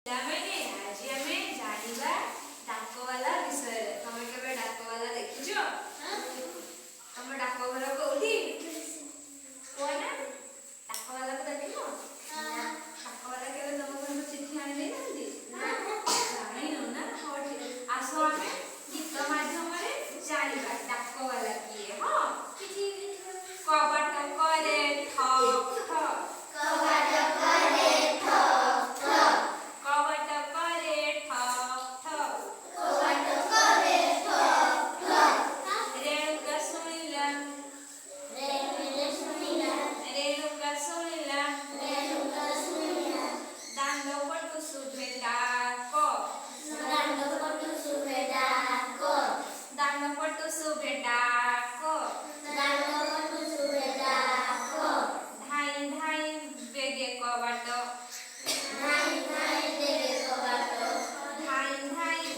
ପିଲାମାନେ, ଆଜି ଆମେ ଜାଣିବା ଡାକବାଲା ବିଷୟରେ। ତମେ କେବେ ଡାକବାଲା ଦେଖିଛ? ତମ ଡାକଘର କୋଉଠି କୁହ ନା। ଡାକବାଲାକୁ ଦେଖିନ? ଡାକବାଲା କେବେ ତମ ଘରକୁ ଚିଠି ଆଣି ଦେଇନାହାନ୍ତି? ଜାଣିନ ନା? ହଉ ଠିକ, ଆସ ଆମେ ଗୀତ ମାଧ୍ୟମରେ ଜାଣିବା ଡାକବାଲା କିଏ। ହଁ, କବାଟ କରେ ଠକ୍ ଠକ୍, କବାଟ କରେ ଠକ୍ ଠକ୍। ରେଣୁକା ଶୁଣିଲା, ରେଣୁକା ଶୁଣିଲା, ଦାଣ୍ଡ ପଟୁ ଶୁଭେ ଡାକ, ଦାଣ୍ଡ ପଟୁ ଶୁଭେ ଡାକ। ଧାଇଁ ଧାଇଁ ବେଗେ କବାଟ, ଧାଇଁ ଧାଇଁ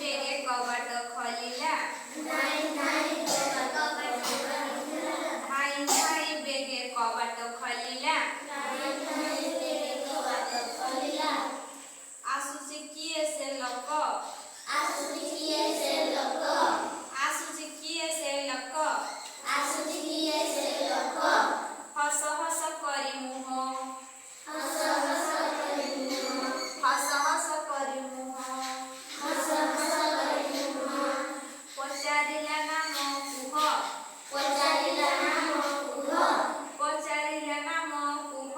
ବେଗେ କବାଟ ଖୋଲିଲା, ଧାଇଁ ଧାଇଁ ବେଗେ କବାଟ ଖୋଲିଲା। ଆସୁଛି କିଏ ସେ ଲୋକ, ଆସୁଛି କିଏ ସେ ଲୋକ? ହସ ହସ କରି ମୁହଁ, ହସ ହସ କରି ମୁହଁ। ପଚାରିଲା ନାମ କୁହ, ପଚାରିଲା ନାମ କୁହ, ପଚାରିଲା ନାମ କୁହ।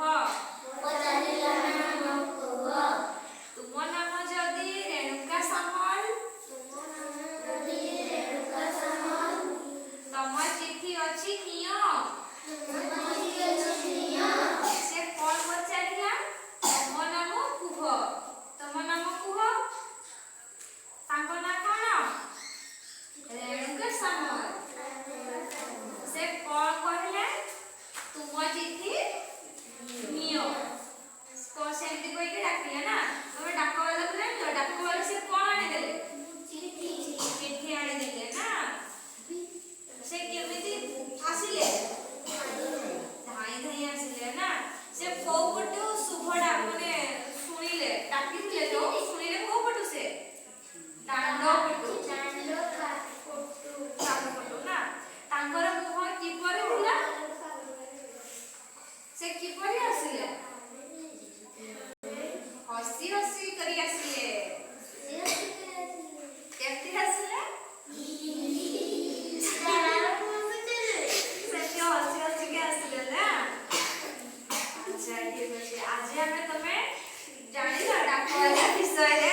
ପଚାରିଲା ନାମ କୁହ। ତୁମ ନାମ ଯଦି ରେଣୁକା ସାମଲ, ତୁମ ନାମ ଯଦି ରେଣୁକା ସାମଲ, ତମ ଚିଠି ଅଛି ନିଅ। ତୁମ ଚିଠି ଅଛି ନିଅ। ସେ କଣ ପଚାରିଲା? ତମ ନାମ କୁହ, ତମ ନାମ କୁହ। ତାଙ୍କ ନାଁ କଣ? ରେଣୁକା ସାମଲ। ସେ କଣ କହିଲେ? ତୁମ ଚିଠି ନିଅ। କଣ ସେମିତି କହିକି ଡାକିଲେ ନା? ତମେ ଡାକବାଲାକୁ ଜାଣିଛ? ଡାକବାଲା ସେ କଣ ଆଣିଦେଲେ? ଚିଠି। ଚିଠି ଆଣିଦେଲେ ନା? ସେ କେମିତି ଆସିଲେ? ଧାଇଁ ଧାଇଁ ଆସିଲେ ନା? ସେ କୋଉ ପଟୁ ଶୁଭଡା ମାନେ ଶୁଣିଲେ, ଡାକିଥିଲେ ଯୋଉ ଶୁଣିଲେ, କୋଉ ପଟୁ ସେ? ଦାଣ୍ଡ ପଟୁ। ଦାଣ୍ଡ ପଟୁ। ଦାଣ୍ଡ ପଟୁ ନା? ତାଙ୍କର ମୁହଁ କିପରି ଥିଲା? ସେ କିପରି ଆସିଲେ? ହସି ହସି କରି ଆସିଲେ। କେମିତି ଆସିଲେ? ସେମିତି ହସି ହସିକି ଆସିଲେ ନା? ଆଚ୍ଛା, ଠିକ ଅଛି। ଆଜି ଆମେ ତମେ ଜାଣିଲ ଡାକବାଲା ବିଷୟରେ।